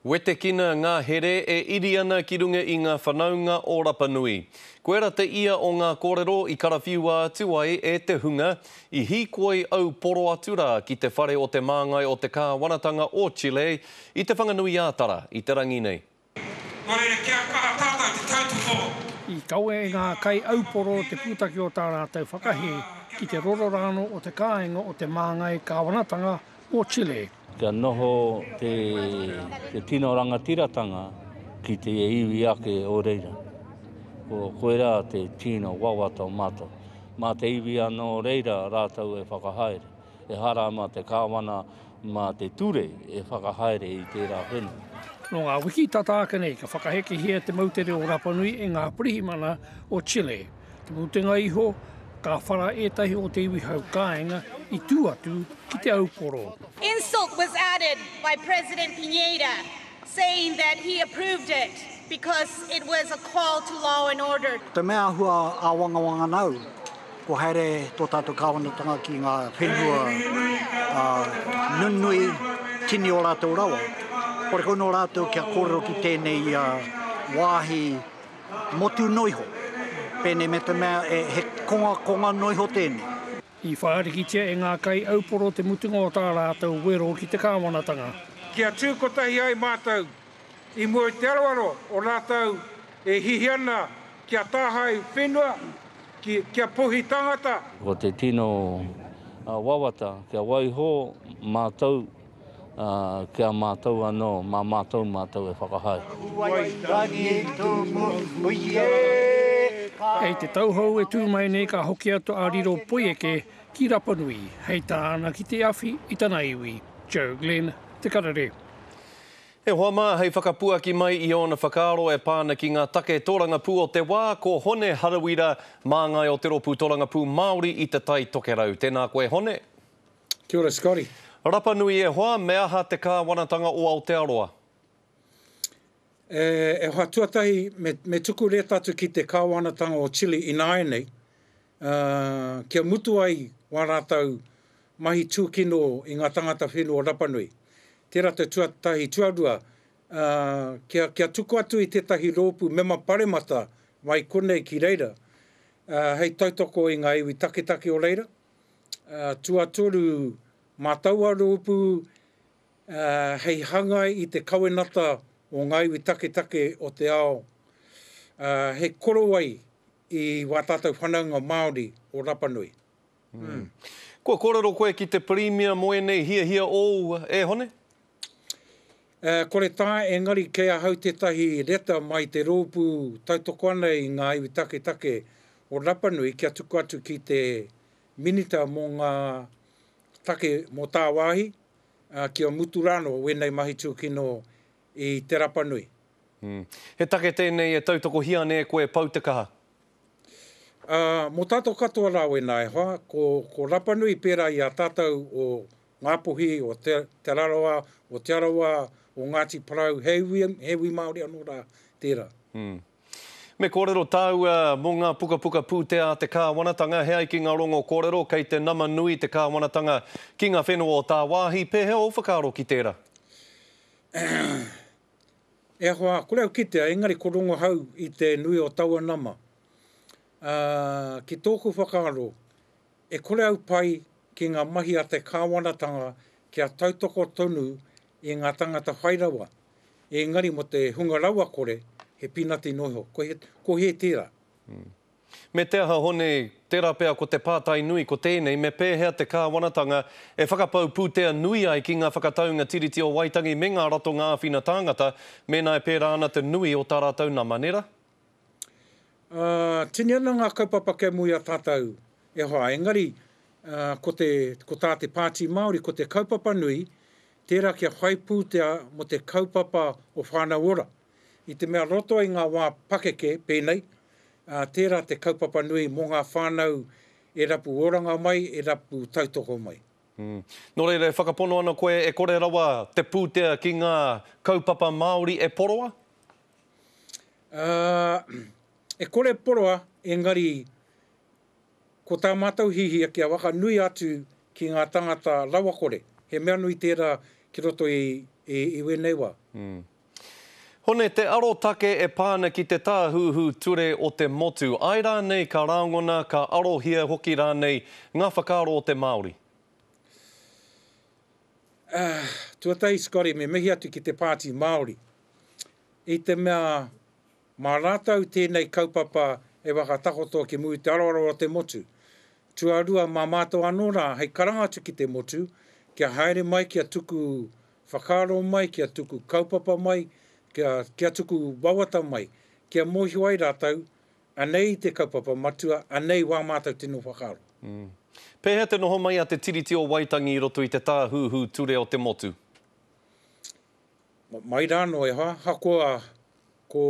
Wetekina ngā here e iri ana ki runga i ngā whanaunga o Rapanui. Koira te ia o ngā kōrero i karawhiua atu ai e te hunga i hīkoi auporo atu rā ki te whare o te māngai o te kāwanatanga o Chile i Te Whanganui-ā-Tara i te rangi nei. Nō reira, kia kaha tātou te tautoko. I kawe e ngā kaiauporo te pūtake o tā rātou whakahē ki te rororano o te kāinga o te māngai kāwanatanga o Chile. Kia noho te tino rangatiratanga ki te iwi ake o reira. Ko koirā te tino wawata o mātou. Mā te iwi anō reira rātou e whakahaere. Ehara mā te kāwana, mā te ture e whakahaere i tērā whenua. Nō ngā wiki tata ake nei ka whakahekehia te moutere o Rapanui e ngā pirihimana o Chile. Te mutunga iho, ka whara ētahi o te iwi hau kāinga i tū atu ki te auporo. Insult was added by President Piñera, saying that he approved it because it was a call to law and order. Te mea āhua āwangawanga nāu, kua haere tō tātou kāwanatanga ki ngā whenua nunui, tini o rātou rawa. Horekau nō rātou kia kōrero ki tēnei wāhi Motu noa iho. Pēnei me te mea he kongakonga noa iho tēnei. I whārikitia e ngā kaiauporo te mutunga o tā rātou wero ki te kāwanatanga. Kia tū kotahi ai mātou i mua i te aroaro o rātou e hihi ana kia tāhae whenua, kia puhi tangata. Ko te tino wawata kia waiho mātou ā, ki a mātou anō, mā mātou mātou e whakahaere. Hei te tau hou e tū mai nei ka hoki atu a Riro Poieke ki Rapanui, hei tāna ki te awhi i tana iwi. Joe Glenn, Te Karere. E hoa mā, hei whakapuaki mai i ōna whakaaro e pā ana ki ngā take tōrangapū o te wā, ko Hone Harawira, māngai o te Rōpū Tōrangapū Māori i Te Tai Tokerau. Tēnā koe Hone. Kia ora Scotty. Rapanui e hoa, me aha te kāwanatanga o Aotearoa? E hoa, tuatahi me, me tuku reta atu ki te kāwanatanga o Chile ināianei, ā, kia mutu ai wā rātou mahi tūkino i ngā tangata whenua o Rapanui. Tērā te tuatahi, tuarua, ā, kia, kia tuku atu i tētahi rōpū mema paremata mai konei ki reira, ā, hei tautoko i ngā iwi taketake o reira. Tuatoru, mā taua rōpū hei hangai i te kawenata o ngā iwi taketake o te ao, hei korowai i wā tātou whanaunga Māori o Rapanui. Kua kōrero koe ki te Pirimia mō ēnei hiahia ōu, e Hone? Kore taea, engari kei ahau tētahi reta mai te rōpū tautoko ana i ngā iwi taketake o Rapanui kia tuku atu ki te Minita mō ngā take mō tāwāhi, kia mutu rānō wēnei mahi tūkino i te Rapanui. He take tēnei e tautokohia ana e koe pau te kaha? Ā, mō tātou katoa rā wēnā e hoa, ko, ko Rapanui pērā i a tātou o Ngāpuhi, o Te, Te Rarawa, o Te Arawa, o Ngāti Porou, he iwi, he iwi Māori anō rā tērā. Mm. Me kōrero tāua mō ngā pukapuka pūtea a te kāwanatanga, he ai ki ngā rongo kōrero kei te nama nui te kāwanatanga ki ngā whenua o tāwāhi, pēhea ō whakaaro ki tērā? E hoa, kore au kitea, engari ko Rongohau i te nui o taua nama. Ā, ki tōku whakaaro, E kore au pai ki ngā mahi a te kāwanatanga kia tautoko tonu i ngā tangata whai rawa, engari mō te hunga rawa kore, he pīnati noa iho. Ko he, ko he tērā. Me te aha, Hone, tērā pea ko te pātai nui ko tēnei, me pēhea te kāwanatanga e whakapau pūtea nui ai ki ngā whakataunga Tiriti o Waitangi me ngā ratonga āwhina tāngata, mēnā e pērā ana te nui o tā rātou nama, nē rā? Ā, tini ana ngā kaupapa kei mua i a tātou e hoa, engari, ā, ko te, ko tā te Pāti Māori, ko te kaupapa nui, tērā kia whai pūtea mō te kaupapa o Whānau Ora. I te mea roto i ngā wā pakeke pēnei, ā, tērā te kaupapa nui mō ngā whānau e rapu oranga mai, e rapu tautoko mai. Nō reira, e whakapono ana koe e kore rawa te pūtea ki ngā kaupapa Māori e poroa? Ā, e kore poroa, engari ko tā mātou hihia kia whakanui atu ki ngā tangata rawakore. He mea nui tērā ki roto i, i, i wēnei wā. Hone, te arotake e pā ana ki te tāhuhu ture o te motu, āe rānei ka rāngona, ka arohia hoki rānei ngā whakaaro o te Māori? Tuatahi, Scotty, me mihi atu ki te Pāti Māori i te mea mā rātou tēnei kaupapa e whakatakoto ki muri te aroaro o te motu. Tuarua, mā mātou anō rā hei karanga atu ki te motu kia haere mai kia tuku whakaaro mai, kia tuku kaupapa mai, kia, kia tuku wawata mai, kia mōhio ai rātou, anei te kaupapa matua, anei wā mātou tino whakaaro. Mm. Pēhea te noho mai a Te Tiriti o Waitangi i roto i te tāhuhu ture o te motu? Mai rānō e hoa, hakoa ko,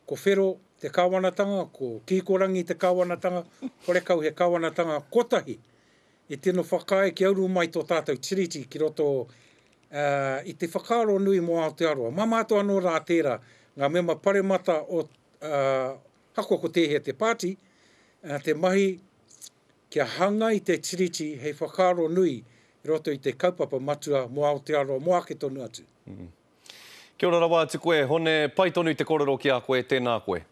ko Whero te kāwanatanga, ko Kīkorangi te kāwanatanga, horekau he kāwanatanga kotahi i tino whakaae kia uru mai tō tātou Tiriti ki roto i te whakaaro nui mō Aotearoa. Mā mātou anō rā tērā, ngā mema paremata o, ahakoa ko tēhea te pāti, te mahi kia hanga i te Tiriti hei whakaaro nui i roto i te kaupapa matua mō Aotearoa mō ake tonu atu. Kia ora rawa atu koe, Hone, pai tonu te korero ki a koe, tēnā koe.